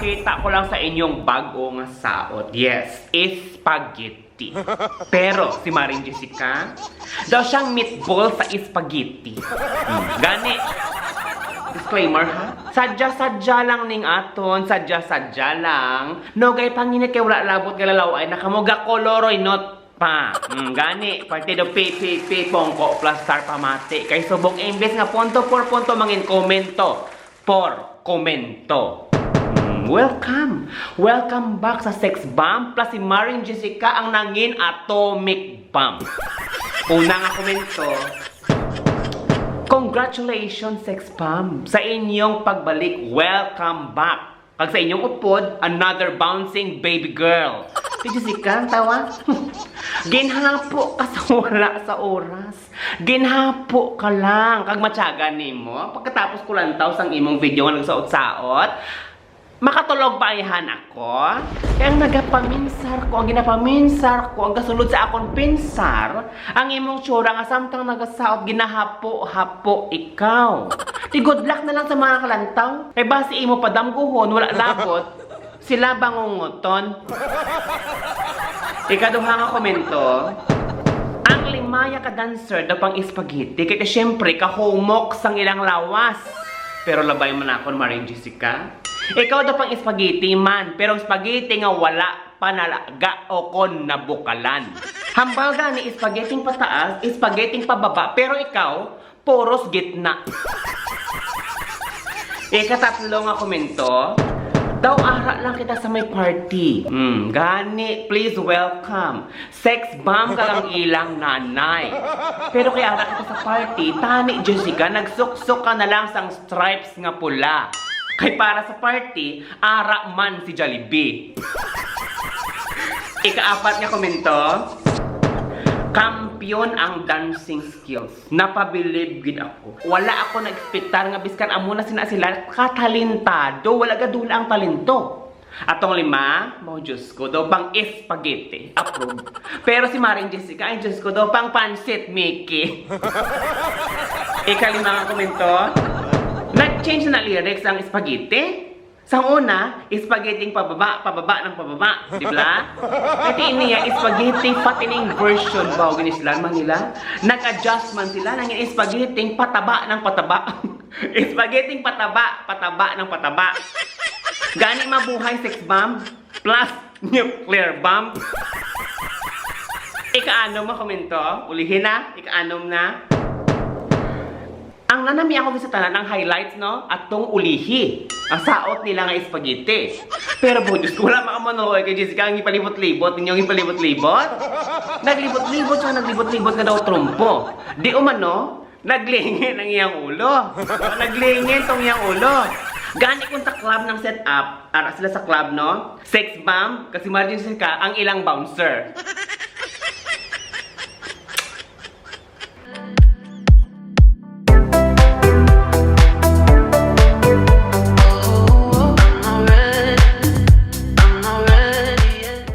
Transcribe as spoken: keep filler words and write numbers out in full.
Kita ko lang sa inyong bag-o nga saot. Yes, spaghetti. Pero si Maring Jessica, daw siyang meatball sa spaghetti. Hmm, gani. Disclaimer, ha? Sadya-sadya lang ning aton, sadya-sadya lang. No, gay panginit kay wala labot nga lalaw ay nakamo gakoloroy not pa. Hmm, gani, partido P P P, pongko, plastar, pamati. Kay subong imbes nga punto por punto, mangin komento por komento. Hmm, welcome. Welcome back sa Sex Bomb plus si Maring Jessica ang nangin atomic bomb. Una nga komento, congratulations, Sex Bomb, sa inyong pagbalik. Welcome back. Kag sa inyong upod, another bouncing baby girl. Si Jessica ang tawa. Ginhapo ka sa wala sa oras. Ginhapo ka lang. Kag matyaga nimo, pagkatapos ko lantaw sang imong video nga nagsaot-saot, makatulog pa ayhan ako. Kay ang nagapaminsar ko, ang ginapaminsar ko, ang gasulod sa akon pinsar, ang imong tsura nga samtang nagasaot, ginahapo-hapo ikaw. Di good luck na lang sa mga kalantaw. Kay basi imo padamguhon, wala labot, sila bangunguton. Ikaduha nga komento, ang limaya ka dancer daw pang spaghetti, kay, kay siyempre, kahumok sang ilang lawas. Pero labay man ako, Maring Jessica. Ikaw daw pang spaghetti man, pero spaghetti nga wala panalaga o kon nabukalan. Hambal gani, spaghetti pataas, spaghetti pababa, pero ikaw, puros gitna. Ikatatlo nga komento, daw ara lang kita sa may party. Hmm, gani, please welcome. Sex bomb kag ang ilang nanay. Pero kay ara kita sa party, tani, Jessica, nagsuksok ka na lang sang stripes nga pula. Kay para sa party, ara man si Jollibee. Ikaapat nga komento, kampiyon ang dancing skills. Napabilib gid ako. Wala ako na-expectar nga biskan amo na sina sila katalentado. Wala gadula ang talento. Atong lima, oh Diyos ko, daw pang spaghetti. Approve. Pero si Maring Jessica, ay Diyos ko, daw pang pansit, Mickey. Ikalima nga komento, nag-change na lyrics ang spaghetti. Sang una, spaghetti pababa, pababa ng pababa, di ba? Iti niya, spaghetti fattening version, wow, ginislan man nila. Nag-adjust man sila, nangin spaghetti pataba ng pataba. Spaghetti pataba, pataba ng pataba. Gani mabuhay, sex bomb plus nuclear bomb. Ikaanom nga komento, ulihin na, ikaanom na. Ang nanami ako sa tanan, ang highlights, no? Atong ulihi. Ang saot nila nga spaghetti. Pero po, Diyos ko, wala makamanol kay Jessica ang ipalibot-libot, ninyo ang ipalibot-libot. Naglibot-libot siya, naglibot-libot nga daw trumpo. Di umano, naglingin ang iyang ulo. Naglingin tong iyang ulo. Gani kung sa club ng setup, ara sila sa club, no? Sex bomb, kasi margin sila ka, ang ilang bouncer.